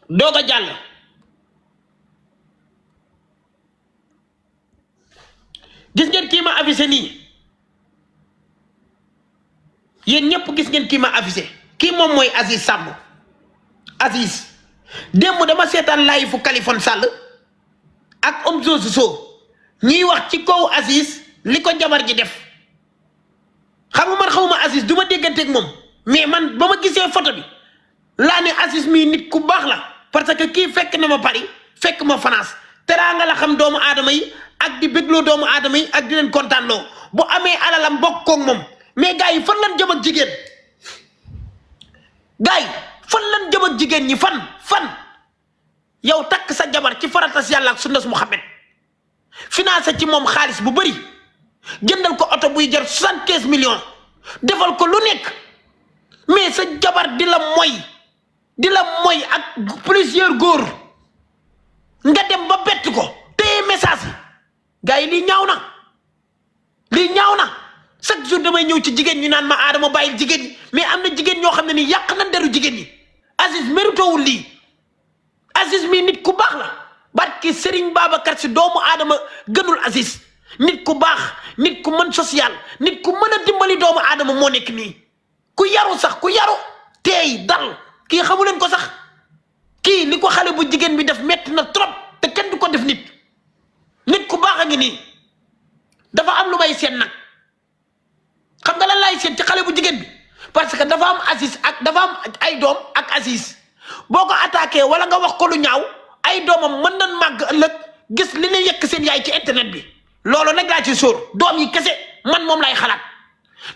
doog a jàll gis ngeen kii ma affiché nii yéen ñëpp gis ngeen kii ma affiché kii moom mooy Aziz Samb. Aziz démb dama seetaan live fu Kaliphone Sall ak Omzo Sow ñuy wax ci kaw Aziz li ko jabar ji def xam nga man xawma Aziz du ma dégganteeg moom mais man ba ma gisee photo bi laa ne Aziz mii nit ku baax la parce que kii fekk na ma Paris fekk ma France teraanga la xam doomu aadama yi ak di bégloo doomu aadama yi ak di leen kontaanloo bu amee alalam bokk koog moom mais gars yi fan lan jëm ak jigéen gars yi fan lan jëm ak jigéen ñi fan yow takk sa jabar ci faratas yàlla ak sunnas Muhammad financé ci moom xaalis bu bëri jëndal ko oto buy jar 75 millions defal ko lu nekk mais sa jabar di la moy ak plusieurs góor nga dem ba bett ko téye message yi gars yi lii ñaaw na chaque jour damay ñëw ci jigéen ñu naan ma Adama bàyyil jigéen ñi mais am na jigéen ñoo xam ne ni yàq nañ deru jigéen ñi Aziz méritowul lii Aziz mii nit ku baax la barki Serigne Babacar si doomu aadama gënul Aziz nit ku baax nit ku mën social nit ku mën a dimbali doomu aadama moo nekk nii ku yaru teey dal kii xamu leen ko sax kii li ko xale bu jigéen bi def metti na trop te kenn du ko def nit ku baax a ngi nii dafa am lu may seen nag xam nga lan laay seet ci xale bu jigéen bi parce que dafa am Aziz ak dafa am ay doom ak Aziz boo ko attaqué wala nga wax ko lu ñaaw ay doomam mën nañ màgg ëllëg gis li ne yekk seen yaay ci internet bi loolu nag laa ci sóor doom yi kese man moom lay xalaat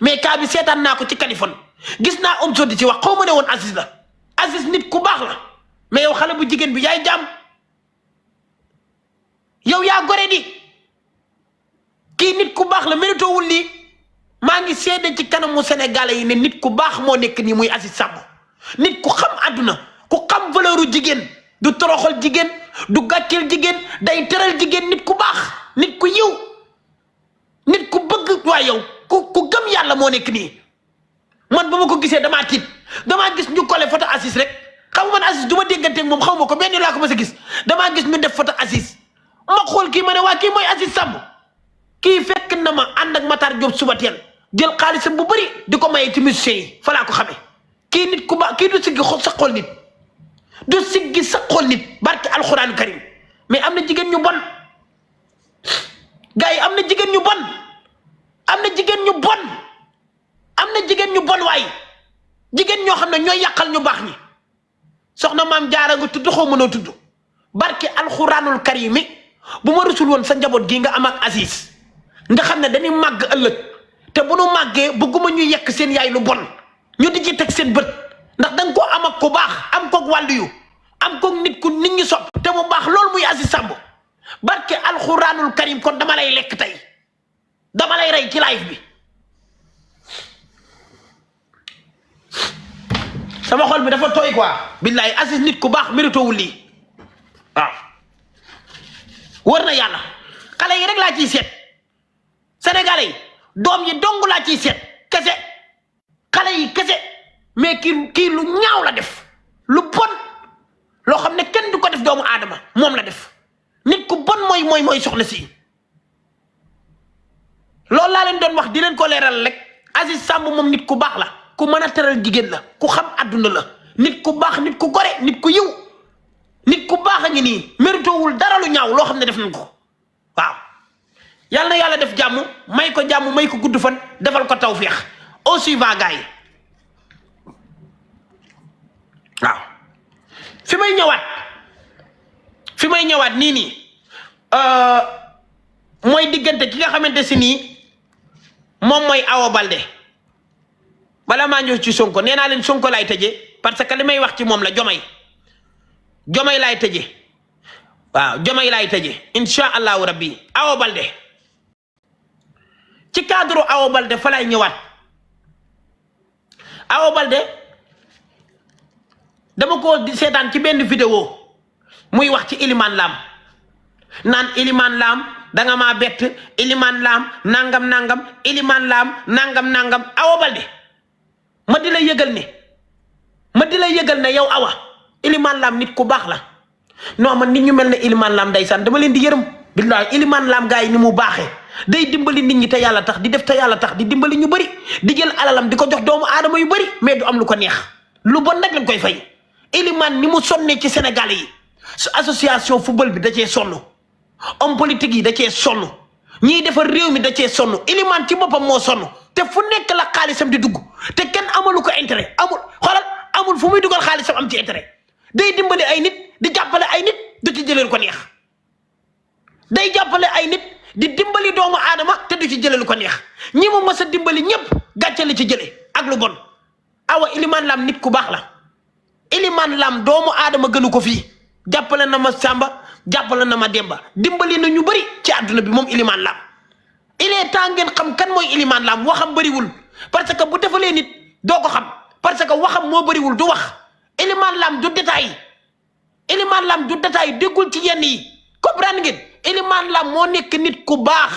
mais cas bi seetaan naa ko ci Kaliphone gis naa Omzo di ci wax xaw ma ne woon Aziz la Aziz nit ku baax la mais yow xale bu jigéen bi yaay jàmm yow yaa gore di kii nit ku baax la méritowul lii maa ngi seede ci kanamu Sénégalais yi ne nit ku baax moo nekk nii muy Aziz Samb nit ku xam àdduna ku xam valeuru jigéen du toroxal jigéen du gàcceel jigéen day teral jigéen nit ku baax nit ku yiw nit ku bëgg waaye yow ku gëm yàlla moo nekk nii man ba ma ko gisee damaa tiit damaa gis ñu collé photo Aziz rek xam nga man Aziz du ma dégganteeg moom xaw ma ko benn laa ko mas a gis damaa gis ñu def photo Aziz ma xool kii ma ne waa kii mooy Aziz Samb kii fekk na ma ànd ak Matar Diop suba teel jël xaalisam bu bëri di ko maye ci musiciens yi fa laa ko xamee kii nit ku baax kii du siggi sa xool nit du siggi sa xool nit barke alxuraanu karim mais am na jigéen ñu bon gars yi am na jigéen ñu bon am na jigéen ñu bon am na jigéen ñu bon waaye jigéen ñoo xam ne ñooy yàqal ñu baax ñi soxna maam jaara nga tudd xaw mënoo tudd barke alxuraanul karim mi bu ma rusul woon sa njaboot gi nga am ak Aziz nga xam ne dañuy màgg ëllëg te bu nu màggee bëgguma ñu yekk seen yaay lu bon ñu di ci teg seen bët ndax danga ko am ak ku baax am koog wàllu yu am koog nit ku nit ñi sopp te mu baax loolu muy Aziz Samb barke alxuraanul karim kon dama lay lekk tey dama lay rey ci live bi sama xol bi dafa tooy quoi billahi Aziz nit ku baax méritowul lii waaw war na yàlla xale yi rek laa ciy seet sénégalais yi doom yi dong laa ciy seet kese xale yi kese mais kii lu ñaaw la def lu bon loo xam ne kenn du ko def doomu aadama moom la def nit ku bon mooy soxna si loolu laa leen doon wax di leen ko leeral rek Aziz Samb moom nit ku baax la ku mën a teral jigéen la ku xam àdduna la nit ku baax nit ku gore nit ku yiw nit ku baax a ngi nii méritowul dara lu ñaaw loo xam ne def nañ ko waaw yal na yàlla def jàmm may ko jàmm may ko gudd fan defal ko tawféex au suivant gars yi waaw fi may ñëwaat nii mooy diggante ki nga xamante si nii moom mooy Awa Balde bala maa ñëw ci Sonko nee naa leen Sonko laay tëjee parce que li may wax ci moom la Jomay laay tëjee waaw Jomay laay tëjee incha allahu rabbi Awa Balde ci cadre Awa Balde fa lay ñëwaat Awa Balde dama ko seetaan ci benn vidéo muy wax ci Iliman Lam naan Iliman Lam danga maa bett Iliman Lam nangam Iliman Lam nangam Awa Balde ma di la yëgal ne yow Awa Iliman Lam nit ku baax la non man nit ñu mel ne Iliman Lam ndeysaan dama leen di yërëm billahi Iliman Lam gars yi ni mu baaxee day dimbali nit ñi te yàlla tax di def te yàlla tax di dimbali ñu bëri di jël alalam di ko jox doomu aadama yu bëri mais du am lu ko neex lu bon nag lañ koy fay. Iliman ni mu sonnee ci Sénégal yi su association football bi da cee sonn homme politique yi da cee sonn ñiy defar réew mi da cee sonn Iliman ci boppam moo sonn te fu nekk la xaalisam di dugg te kenn amalu ko intérêt amul xoolal amul fu muy dugal xaalisam am ci intérêt day dimbali ay nit di jàppale ay nit du ci jëlee lu ko neex day jàppale ay nit di dimbali doomu aadama te du ci jëlee lu ko neex ñi mu mës a dimbali ñëpp gàcce la ci jëlee ak lu bon awa Iliman Lam nit ku baax la Iliman Lam doomu aadama gënu ko fii jàppale na ma Samba jàppale na ma Demba dimbali na ñu bëri ci àdduna bi moom Iliman Lam il est temps ngeen xam kan mooy Iliman Lam waxam bëriwul parce que bu defalee nit doo ko xam parce que waxam moo bëriwul du wax Iliman Lam du détail Iliman Lam du détail déggul ci yenn yi comprendre ngeen Iliman Lam moo nekk nit ku baax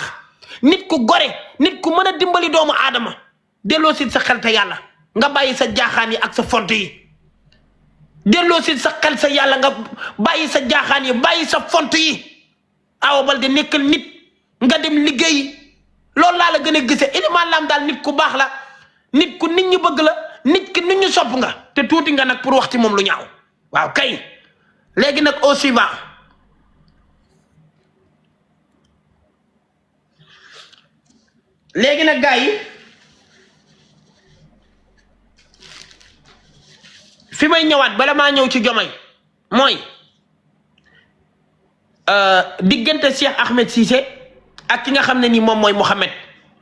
nit ku gore nit ku mën a dimbali doomu aadama delloo si sa xel te yàlla nga bàyyi sa jaaxaan yi ak sa font yi delloo si sa xel sa yàlla nga bàyyi sa jaaxaan yi bàyyi sa font yi Awa Baldé nekkal nit nga dem liggéey loolu laa la gën a gisee Iliman Lam daal nit ku baax la nit ku nit ñi bëgg la nit ki nit ñu sopp nga te tuuti nga nag pour wax ci moom lu ñaaw waaw kay léegi nag au suivant léegi nag gars yi fi may ñëwaat bala maa ñëw ci Diomaye mooy diggante Cheikh Ahmed Cissé ak ki nga xam ne nii moom mooy Mouhamed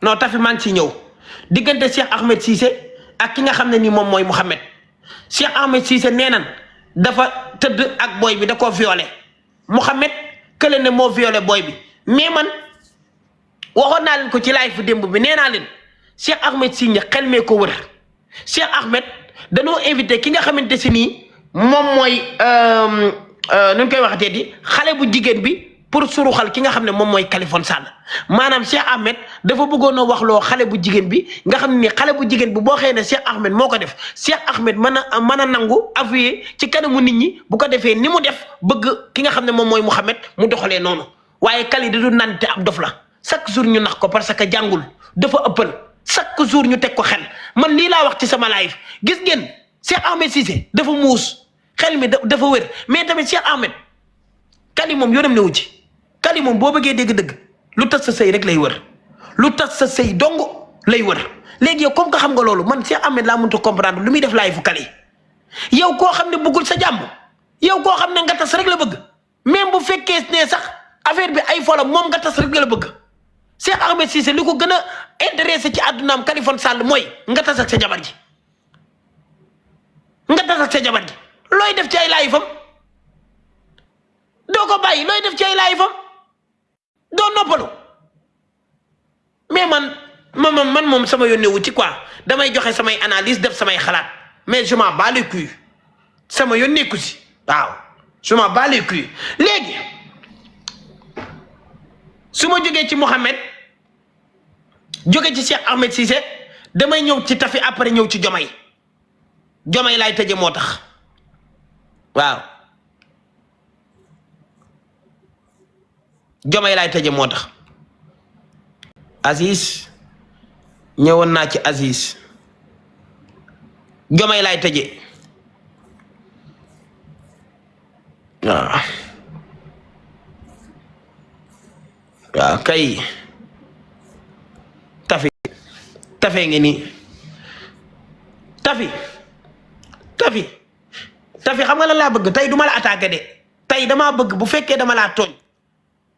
non tafi maa ngi ciy ñëw diggante Cheikh Ahmed Cissé ak ki nga xam ne nii moom mooy Mouhamed Cheikh Ahmed Cissé nee nan dafa tëdd ak boy bi da koo violé Mouhamed kële ne moo violé boy bi mais man waxoon naa leen ko ci live démb bi nee naa leen Cheikh Ahmed Cissé xel mee ko wër Cheikh Ahmed danoo invité ki nga xamante si nii moom mooy nu ñu koy waxatee di xale bu jigéen bi pour suruxal ki nga xam ne moom mooy Kaliphone Sall maanaam Cheikh Ahmed dafa bëggoon a wax loo xale bu jigéen bi nga xam ne ni xale bu jigéen bi boo xëyee ne Cheikh Ahmed moo ko def Cheikh Ahmed mën a nangu avouer ci kanamu nit ñi bu ko defee ni mu def bëgg ki nga xam ne moom mooy Mouhamed mu doxalee noonu waaye Kali da du naan te ab dof la chaque jour ñu nax ko parce que jàngul dafa ëppal chaque jour ñu teg ko xel man lii laa wax ci sama live gis ngeen Cheikh Ahmed Cissé dafa muus xel mi dafa wér mais tamit Cheikh Ahmed Kali moom yoonam ne wu ci Kali moom boo bëggee dégg-dëgg lu tas sa sëy rek lay wër lu tas sa sëy dong lay wër léegi yow comme que xam nga loolu man Cheikh Ahmed laa mënut a comprendre lu muy def live fu Kali yow koo xam ne bëggul sa jàmm yow koo xam ne nga tas rek la bëgg même bu fekkee ne sax affaire bi ay fola moom nga tas rek la bëgg Cheikh Ahmed Cissé li ko gën a intéressé ci àddunaam Kaliphone Sall mooy nga tas ak sa jabar ji nga tas ak sa jabar ji looy def ci ay live fam doo ko bàyyi looy def ci ay live fam doo noppalu mais man moom sama yónnee wu ci quoi damay joxe samay analyse def samay xalaat mais je m'en bats les couilles sama yónnee ku si waaw je m'en bats les couilles léegi su ma jógee ci Mouhamed jóge ci Cheikh Ahmed Cissé damay ñëw ci Tafi après ñëw ci Diomaye laay tëje moo tax waaw Diomaye laay tëje moo tax Aziz ñëwoon naa ci Aziz Diomaye laay tëje waaw waaw kay Tafi ngi nii Tafi xam nga lan laa bëgg tey duma la attaqué de tey damaa bëgg bu fekkee dama laa tooñ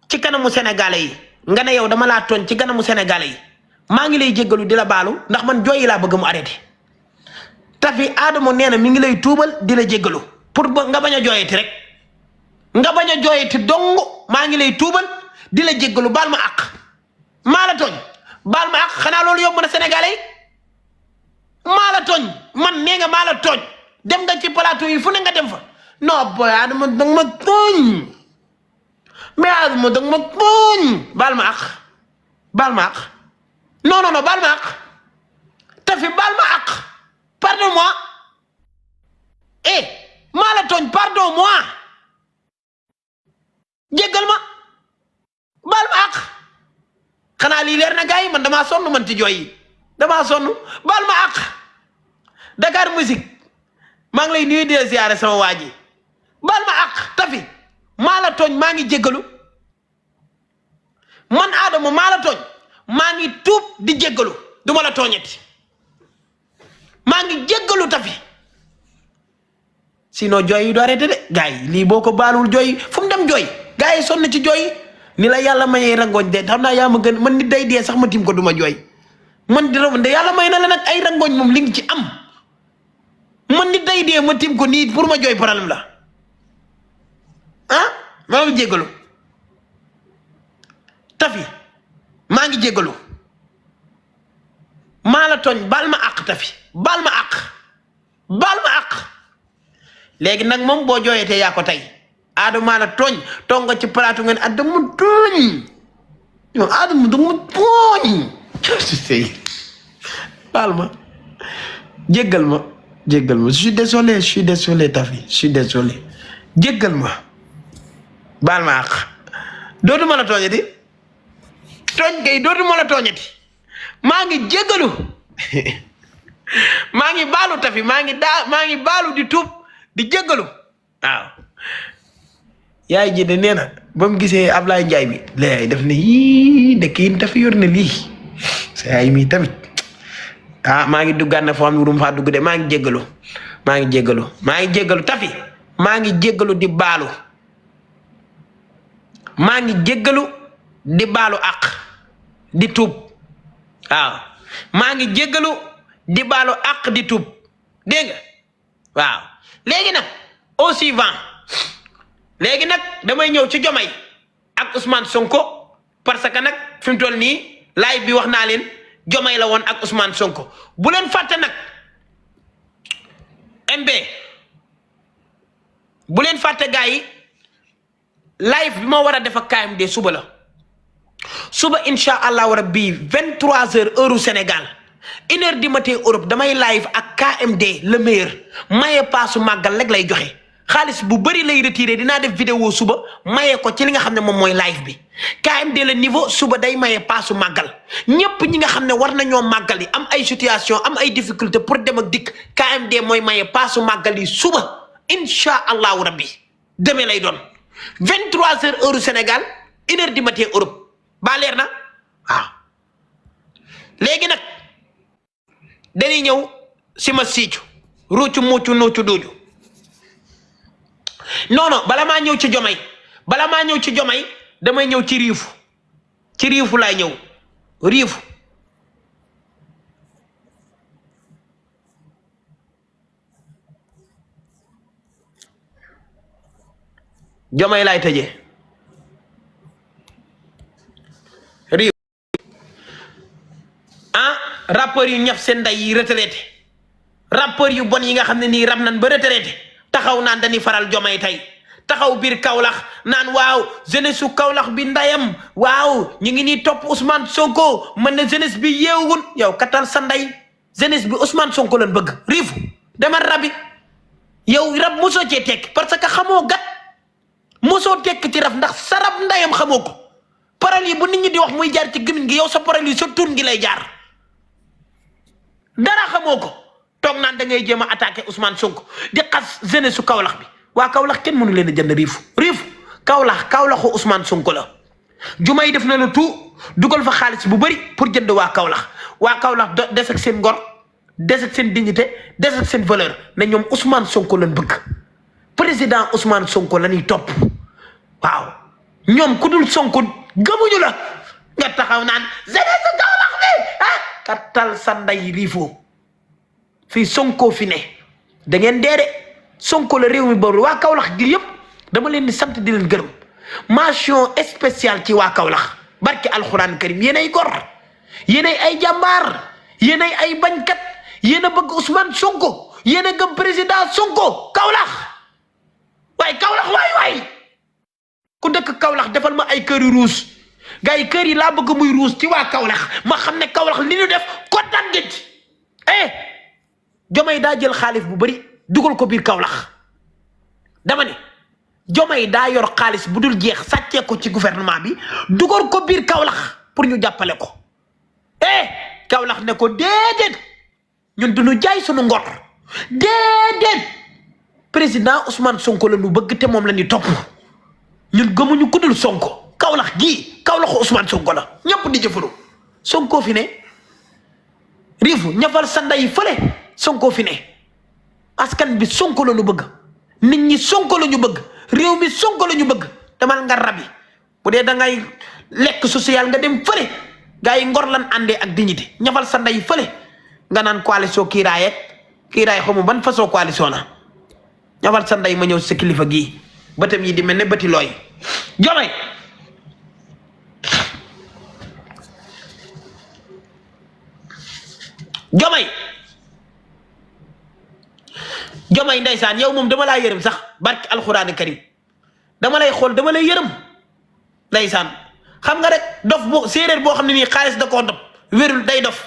ci kanamu sénégalais yi nga ne yow dama laa tooñ ci kanamu sénégalais yi maa ngi lay jéggalu di la baalu ndax man jooyi laa bëgg mu arrêté Tafi Adamo nee na mi ngi lay tuubal di la jéggalu pour nga bañ a jooyati rek nga bañ a jooyati dong maa ngi lay tuubal di la jéggalu baal ma àq maa la tooñ baal ma àq xanaa loolu yomb na sénégalais yi maa la tooñ man nee nga maa la tooñ dem nga ci plateau yi fu ne nga dem fa non boy Adama danga ma tooñ mais Adama danga ma tooñ baal ma àq baal ma àq non baal ma àq Tafi baal ma àq pardon moi maa la tooñ pardon moi jéggal ma baal ma àq xanaa lii leer na gars yi man damaa sonn man ci jooy yi damaa sonn baal ma àq Dakar Musique maa ngi lay nuyu di ziyaare sama waa ji baal ma àq Tafi maa la tooñ maa ngi jéggalu man Adama maa la tooñ maa ngi tuub di jéggalu du ma la tooñeti maa ngi jéggalu Tafi sinon jooy yi du arrêté de gars yi lii boo ko baalul jooy fu mu dem jooy gars yi sonn ci jooy ni la yàlla mayee rangooñ de xam naa yaa ma gën man nit day dee sax ma tim ko du ma jooy man di rawande yàlla may na la nag ay rangooñ moom li ngi ci am man nit day dee ma tim ko nii pour ma jooy problème la ah maa ngi jéggalu Tafi maa ngi jéggalu maa la tooñ baal ma àq Tafi baal ma àq léegi nag moom boo jooyatee yaa ko tey Adama la tooñ toog nga ci plateau ngeen Adama tooñ yow Adama dama tooñ baal ma jéggal ma je suis désolé Tafi je suis désolé jéggal ma baal ma àq dootuma la tooñati tooñ kay dootuma la tooñati maa ngi jéggalu maa ngi baalu Tafi maa ngi baalu di tuub di jéggalu waaw yaay ji de nee na ba mu gisee Ablaye Ndiaye bi léegi def ne yii ndekk yi Tafi yor na lii sa yaay mi tamit maa ngi duggaat na foo xam ne wurum faa dugg de maa ngi jéggalu Tafi maa ngi jéggalu di baalu maa ngi jéggalu di baalu àq di tuub waaw maa ngi jéggalu di baalu àq di tuub dégg nga waaw léegi nag au suivant léegi nag damay ñëw ci Diomaye ak Ousmane Sonko parce que nag fi mu toll nii live bi wax naa leen Diomaye la woon ak Ousmane Sonko bu leen fàtte nag MB bu leen fàtte gars yi live bi ma war a def ak KMD suba la suba incha allahu rabbi 23h heure Sénégal 1h du matin Europe damay live ak KMD le meilleur maye paasu màggal rek lay joxe xaalis bu bëri lay retiré dinaa def vidéo suba maye ko ci li nga xam ne moom mooy live bi KMD le niveau suba day maye paasu màggal ñëpp ñi nga xam ne war nañoo màggal yi am ay situation am ay difficulté pour dem ak dikk KMD mooy maye paasu màggal yi suba incha allahu rabbi demee lay doon 23h heure Sénégal 1h du matin Europe ba leer na waaw léegi nag dañuy ñëw si ma siicu ruucu muucu nuucu duuju non bala maa ñëw ci Diomaye damay ñëw ci riifu laay ñëw riifu Diomaye laay tëjee riifu rappeur yu ñaf seen nday yi retraité rappeur yu bon yi nga xam ne nii ram nan ba retraité taxaw naan dañuy faral Diomaye tey taxaw biir Kaolack naan waaw jeunesse su Kaolack bi ndayam waaw ñu ngi nii topp Ousmane Sonko man ne jeunesse bi yeewul yow katal sa nday jeunesse bi Ousmane Sonko lañ bëgg riifu demal rabi yow rab mosoo cee tekk parce que xamoo gat mosoo tekk ci rab ndax sa rab ndayam xamoo ko parole yi bu nit ñi di wax muy jaar ci gémmiñ gi yow sa parole yi sa tuun gi lay jaar dara xamoo ko toog naan da ngay jéem a attaqué Ousmane Sonko di xas jeunesse su Kaolack bi waa Kaolack kenn mënu leen a jënd riifu Kaolack Ousmane Sonko la Diomaye def na la tout dugal fa xaalis bu bëri pour jënd waa Kaolack des ak seen ngor des ak seen dignité des ak seen valeur ne ñoom Ousmane Sonko lañ bëgg président Ousmane Sonko la ñuy topp waaw ñoom ku dul Sonko gëmuñu la nga taxaw naan jeunesse su Kaolack bi kattal sa nday riifoo fii Sonko fi ne da ngeen dee de Sonko la réew mi boobu waa Kaolack gi yëpp dama leen di sant di leen gërëm mention spéciale ci waa Kaolack barke alxuraan karim yéenay gor yéenay ay jàmbaar yéenay ay bañkat yéen a bëgg Ousmane Sonko yéen a gëm président Sonko Kaolack waaye Kaolack waay ku dëkk Kaolack defal ma ay kër yu ruus gars yi kër yi laa bëgg muy ruus ci waa Kaolack ma xam ne Kaolack li ñu def kontaan ngeen ci Diomaye daa jël xaalis bu bëri dugal ko biir Kaolack dama ne Diomaye daa yor xaalis bu dul jeex sàccee ko ci gouvernement bi dugal ko biir Kaolack pour ñu jàppale ko Kaolack ne ko déedéet ñun duñu jaay sunu ngor déedéet président Ousmane Sonko la ñu bëgg te moom la ñu topp ñun gëmuñu ku dul Sonko Kaolack gii Kaolack Ousmane Sonko la ñëpp di jëfandu Sonko fi ne riifu ñafal sanda yi fële Sonko fi ne askan bi Sonko la ñu bëgg nit ñi Sonko la ñu bëgg réew mi Sonko la ñu bëgg demal nga rabi bu dee da ngay lekk social nga dem fële gaa yi ngor lan àndee ak dignité ñafal sanda yi fële nga naan coalition kiiraay ak kiiraay xamu ban façon coalition la ñafal sanda yi ma ñëw sa kilifa gii bëtam yi di mel ne bëti looy Diomaye Diomaye ndeysaan yow moom dama laa yërëm sax barki alxuraani karim dama lay xool dama lay yërëm ndeysaan xam nga rek dof bu séeréer boo xam ne nii xaalis da koo dab wérul day dof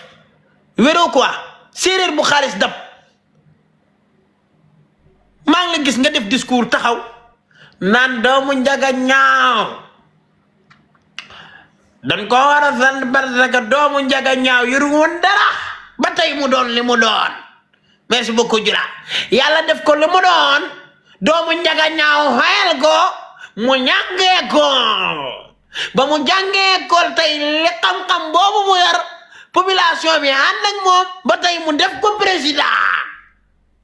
wéroo quoi séeréer bu xaalis dab maa ngi la gis nga def discours taxaw naan doomu njaga ñaaw dañ ko war a sant parce que doomu njaga ñaaw yoru woon dara ba tey mu doon li mu doon merci beaucoup jura yàlla def ko li mu doon doomu njaga ñaaw xayal ko mu ñàngee ko ba mu jàngee école tey li xam-xam boobu mu yor population bi ànd ak moom ba tey mu def ko président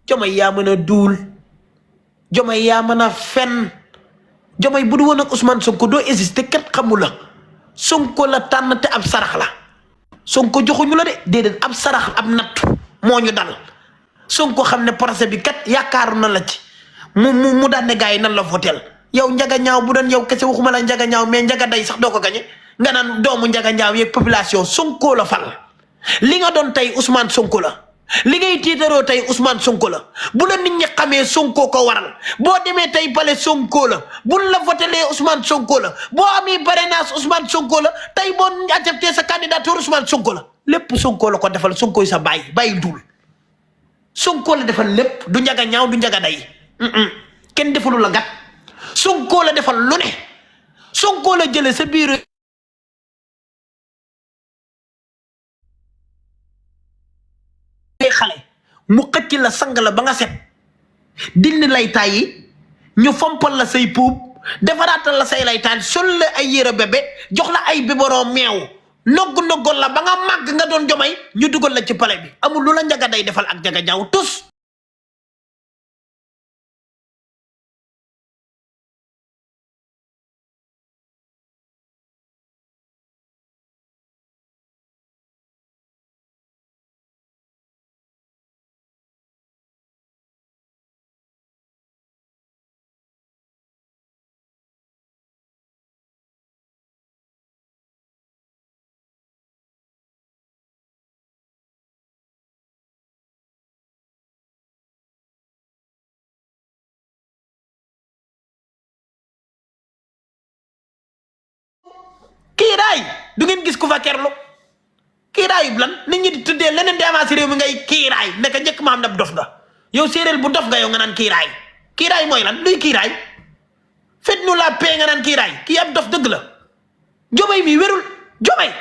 Diomaye yaa mën a duul Diomaye yaa mën a fen Diomaye bu du woon ak Ousmane Sonko doo existé kat xamu la Sonko la tànn te ab sarax la Sonko joxuñu la de déedéet ab sarax ab natt moo ñu dal Sonko xam ne procès bi kat yaakaaru na la ci mu daan ne gars yi nan la votel yow njaga ñaaw bu doon yow kese waxuma la njaga ñaaw mais njaga day sax doo ko gañe nga naan doomu njaga ñaaw yeeg population Sonko la fal li nga doon tey Ousmane Sonko la li ngay tiitaroo tey Ousmane Sonko la bu la nit ñi xamee Sonko ko waral boo demee tey pale Sonko la buñ la votelee Ousmane Sonko la boo amee parrainage Ousmane Sonko la tey boo accepté sa candidature Ousmane Sonko la lépp Sonko la ko defal Sonko yi sa bàyyi dul Sonko la defal lépp du njaga ñaaw du njaga day kenn defalu la gat Sonko la defal lu ne Sonko la jële sa biir xale mu xëcc la sang la ba nga set dindi laytaay yi ñu fompal la say puub defaraatal la say laytaay sol la ay yére bébé jox la ay biberon meew noggal la ba nga màgg nga doon Diomaye ñu dugal la ci palais bi amul lu la njaga day defal ak njaga ñaaw tus kiiraay du ngeen gis ku fa kerlu kiiraay lan nit ñi di tuddee leneen di avancé réew mi ngay kiiraay naka njëkk ma xam ne dof nga yow séeréer bu dof nga yow nga naan kiiraay mooy lan luy kiiraay fet nu la paix nga naan kiiraay kii ab dof dëgg la Diomaye mi wérul Diomaye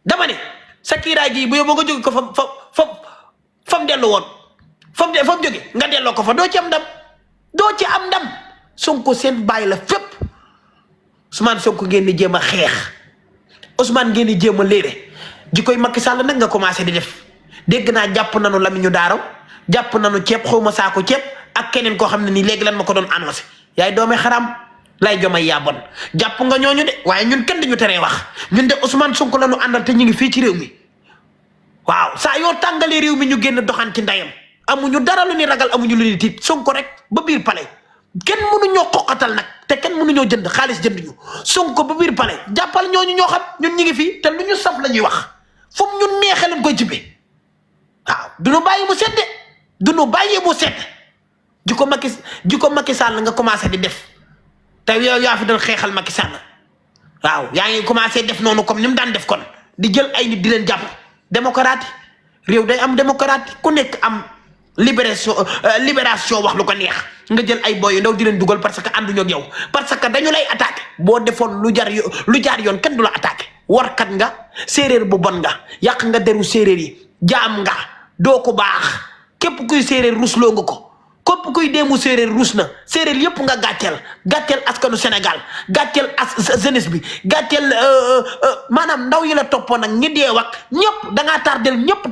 dama ne sa kiiraay gi bu yow boo ko jóge ko fam dellu woon fam jóge nga delloo ko fa doo ci am ndam Sonko seen bàyyi la fépp Ousmane Sonko ngeen di jéem a xeex Ousmane ngeen di jéem a léere ji koy Macky Sall nag nga commencé di def dégg naa jàpp nanu Lamine Daaro jàpp nanu ceeb xawma saako ceeb ak keneen koo xam ne nii léegi lan ma ko doon annoncé yaay doome xaram lay Diomaye yaa bon jàpp nga ñooñu de waaye ñun kenn dañu teree wax ñun de Ousmane Sonko la ñu àndal te ñu ngi fii ci réew mi waaw saa yoo tàngalee réew mi ñu génn doxaan ci ndeyam amuñu dara lu ni ragal amuñu lu ni tiit Sonko rek ba biir palais kenn mënuñoo xoqatal nag te kenn mënuñoo jënd xaalis jënduñu Sonko ba biir palais jàppal ñooñu ñoo xam ñun ñi ngi fii te lu ñu saf la ñuy wax fu mu ñu neexee lañ koy jibbee waaw du ñu bàyyi mu sedd du ñu bàyyi mu sedd ji ko Macky Sall nga commencé di def te yow yaa fi doon xeexal Macky Sall waaw yaa ngi commencé def noonu comme ni mu daan def kon di jël ay nit di leen jàpp démocrate réew day am démocratie ku nekk am libération wax lu ko neex nga jël ay boy yu ndaw di leen dugal parce que ànduñu ak yow parce que dañu lay attaqué boo defoon lu jaar yoon kenn du la attaqué warkat nga séeréer bu bon nga yàq nga deru séeréer yi jaam nga doo ko baax képp kuy séeréer rusloo nga ko képp kuy deemu séeréer rus na séeréer yëpp nga gàcceel askanu Sénégal gàcceel jeunesse bi gàcceel maanaam ndaw yi la toppoon nag ñi dee wax ñëpp dangaa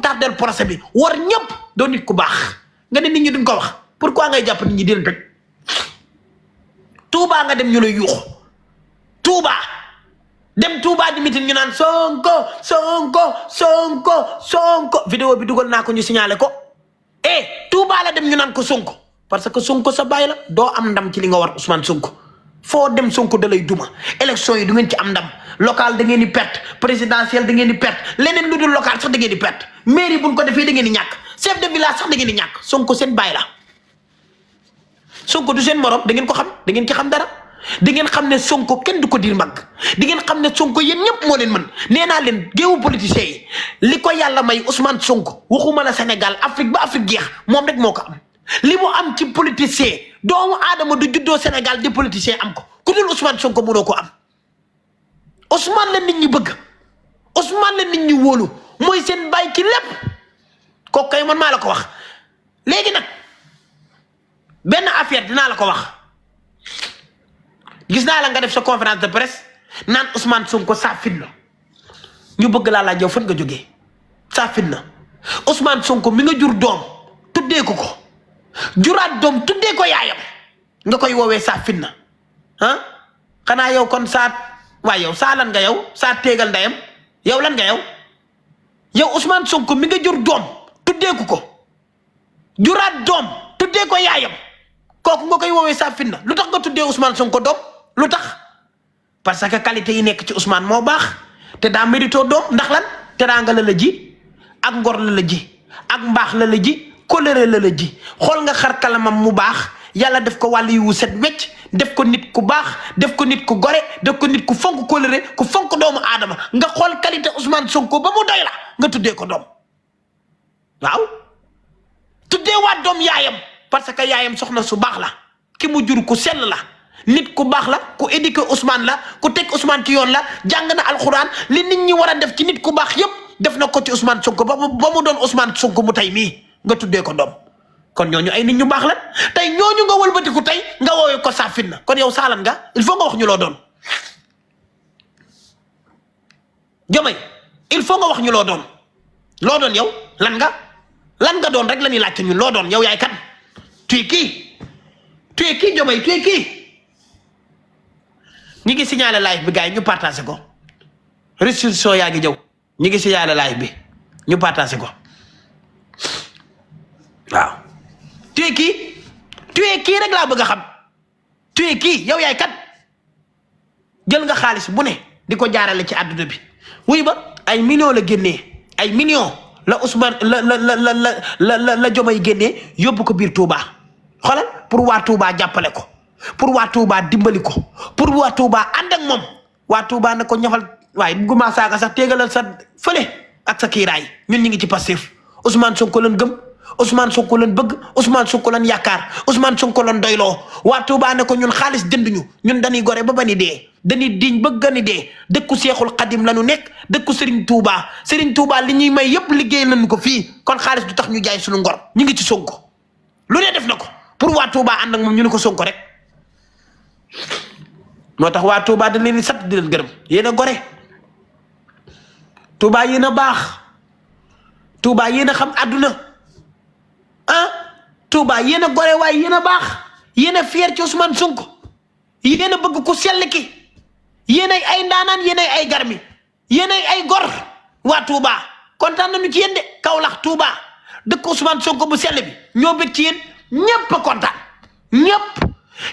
tardel procès bi war ñëpp doo nit ku baax nga ne nit ñi duñ ko wax pourquoi ngay jàpp nit ñi di leen tëj Touba nga dem ñu lay yuuxu Touba dem Touba di mitin ñu naan Sonko vidéo bi dugal naa ko ñu signalé ko Touba la dem ñu naan ko Sonko parce que Sonko sa baay la doo am ndam ci li nga war Ousmane Sonko foo dem Sonko da lay duma élection yi du ngeen ci am ndam local da ngeen di perte présidentiel da ngeen di perte leneen lu dul local sax da ngeen di perte mairie buñ ko defee da ngeen di ñàkk chef de village sax da ngeen di ñàkk Sonko seen baay la Sonko du seen morom da ngeen ko xam da ngeen ci xam dara di ngeen xam ne Sonko kenn du ko dir mbagg di ngeen xam ne Sonko yéen ñëpp moo leen mën nee naa leen géewu politiciens yi li ko yàlla may Ousmane Sonko waxuma la Sénégal Afrique ba Afrique jeex moom rek moo ko am li mu am ci politicien doomu aadama du juddoo Sénégal di politicien am ko ku dul Ousmane Sonko mënoo ko am Ousmane la nit ñi bëgg Ousmane la nit ñi wóolu mooy seen bàyyi ci lépp kooku kay man maa la ko wax léegi nag benn affaire dinaa la ko wax gis naa la nga def sa conférence de presse naan Ousmane Sonko saa fit la ñu bëgg laa laaj yow fan nga jógee saa fit la Ousmane Sonko mi nga jur doom tuddee ko juraat doom tuddee ko yaayam nga koy woowee saa fit na xanaa yow kon waaye yow saa lan nga yow saa teegal ndeyam yow lan nga yow Ousmane Sonko mi nga jur doom tuddee ko juraat doom tuddee ko yaayam kooku nga koy woowee saa fit na lu tax nga tuddee Ousmane Sonko doom lu tax parce que qualité yi nekk ci Ousmane moo baax te daa mérito doom ndax lan teraanga la ji ak ngor la ji ak mbaax la ji colère la ji xool nga xar kalamam mu baax yàlla def ko wàll yu set wecc def ko nit ku baax def ko nit ku gore def ko nit ku fonk colère ku fonk doomu aadama nga xool qualité Ousmane Sonko ba mu doy la nga tuddee ko doom waaw tuddee waat doom yaayam parce que yaayam soxna su baax la ki mu jur ku sell la nit ku baax la ku éduqué Ousmane la ku teg Ousmane ci yoon la jàng na alxuraan li nit ñi war a def ci nit ku baax yépp def na ko ci Ousmane Sonko ba mu doon Ousmane Sonko mu tey mii nga tuddee ko doom kon ñooñu ay nit ñu baax la tey ñooñu nga wëlbatiku tey nga woowee ko saafin na kon yow saalan nga il faut nga wax ñu loo doon Diomaye il faut nga wax ñu loo doon yow lan nga doon rek la ñuy laajte ñun loo doon yow yaay kan tu es qui Diomaye tu es qui ñi ngi signalé live bi gars yi ñu partagé ko restriction yaa ngi ñëw ñi ngi signalé live bi ñu partagé ko waaw tu es qui rek laa bëgg a xam tu es qui yow yaay kat jël nga xaalis bu ne di ko jaarale ci àdduna bi wuy ba ay millions la génnee ay millions la Ousmane la Diomaye génnee yóbbu ko biir Touba xoolal pour waa Touba jàppale ko pour waa Touba dimbali ko pour waa Touba ànd ak moom waa Touba ne ko ñafal waaye bugguma saaga sax téegalal sa fële ak sa kiiraay ñun ñu ngi ci Pastef Ousmane Sonko leen gëm Ousmane Sonko leen bëgg Ousmane Sonko leen yaakaar Ousmane Sonko leen doyloo waa Touba ne ko ñun xaalis jënduñu ñun dañuy gore ba bani dee dañuy diñ ba gani dee dëkku Seexul Xadim la ñu nekk dëkku Serigne Touba li ñuy may yépp liggéey nañu ko fii kon xaalis du tax ñu jaay suñu ngor ñu ngi ci Sonko lu ne def na ko pour waa Touba ànd ak moom ñu ne ko Sonko rek moo tax waa Touba dañ leen di sant di leen gërëm yéen a gore Touba yéen a baax Touba yéen a xam àdduna Touba yéen a gore waaye yéen a baax yéen a fier ci Ousmane Sonko yéen a bëgg ku sell ki yéen ay ndaanaan yéen ay garmi yéen ay gor waa Touba kontaan nañu ci yéen de Kaolack Touba dëkk Ousmane Sonko bu sell bi ñoo bëgg ci yéen ñëpp a kontaan ñëpp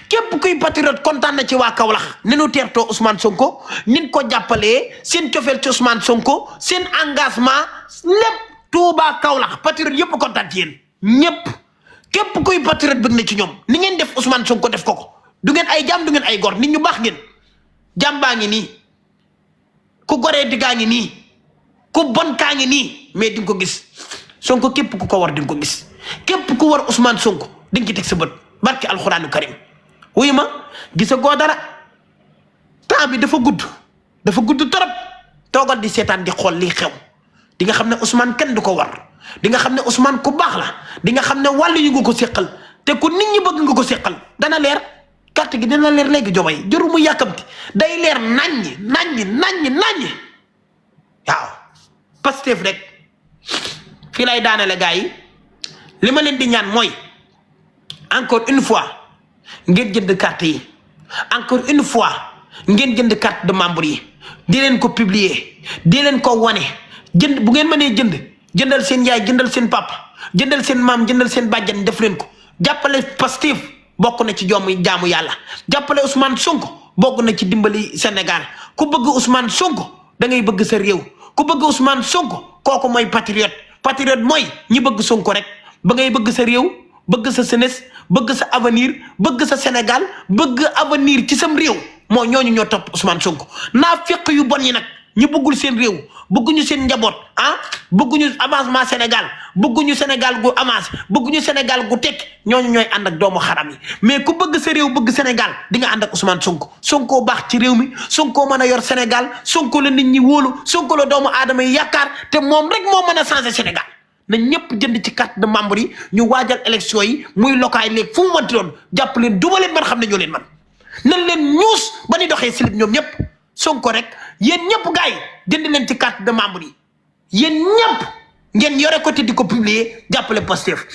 képp kuy patriote kontaan na ci waa Kaolack ni nu teertoo Ousmane Sonko nin ko jàppalee seen cofeel ci Ousmane Sonko seen engagement lépp Touba Kaolack patriote yëpp kontaan ci yéen ñëpp képp kuy patriote bëgg na ci ñoom ni ngeen def Ousmane Sonko def ko du ngeen ay jaam du ngeen ay gor nit ñu baax ngeen jàmbaa ngi nii ku goree diggaa ngi nii ku bon kaa ngi nii mais di nga ko gis Sonko képp ku ko war di nga ko gis képp ku war Ousmane Sonko di nga ci teg sa bët barki alxuraanu karim wuyu ma gisa goo dara temps bi dafa gudd torop toogal di seetaan di xool lii xew di nga xam ne Ousmane kenn du ko war di nga xam ne Ousmane ku baax la di nga xam ne wàllu yu nga ko séqal te ku nit ñi bëgg nga ko séqal dana leer carte gi dina leer léegi Jobay jëru mu yàkkamti day leer naññi waaw Pastef rek fii lay daanale gars yi li ma leen di ñaan mooy encore une fois ngeen jënd carte yi encore une fois ngeen jënd carte de membre yi di leen ko publier di leen ko wane jënd bu ngeen mënee jëndal seen yaay jëndal seen papa jëndal seen maam jëndal seen bàjjan def leen ko jàppale Pastef bokk na ci jaamu yàlla jàppale Ousmane Sonko bokk na ci dimbali Sénégal ku bëgg Ousmane Sonko da ngay bëgg sa réew ku bëgg Ousmane Sonko kooku mooy patriote mooy ñi bëgg Sonko rek ba ngay bëgg sa réew bëgg sa jeunesse bëgg sa avenir bëgg sa Sénégal bëgg avenir ci sam réew moo ñooñu ñoo topp Ousmane Sonko naa fekk yu bon yi nag ñu bëggul seen réew bëgguñu seen njaboot bëgguñu avancement Sénégal bëgguñu Sénégal gu avancé bëgguñu Sénégal gu tekk ñooñu ñooy ànd ak doomu xaram yi mais ku bëgg sa réew bëgg Sénégal di nga ànd ak Ousmane Sonko baax ci réew mi Sonko mën a yor Sénégal Sonko la nit ñi wóolu Sonko la doomu aadama yi yaakaar te moom rek moo mën a changer Sénégal na ñëpp jënd ci carte de membre yi ñu waajal élection yi muy lokaay léegi fu mu mënti doon jàpp leen duma leen man xam ne ñoo leen man nan leen ñuus ba ni doxee silib ñoom ñëpp Sonko rek yéen ñëpp gars yi jënd leen ci carte de membre yi yéen ñëpp ngeen yore ko te di ko publier jàppale Pastef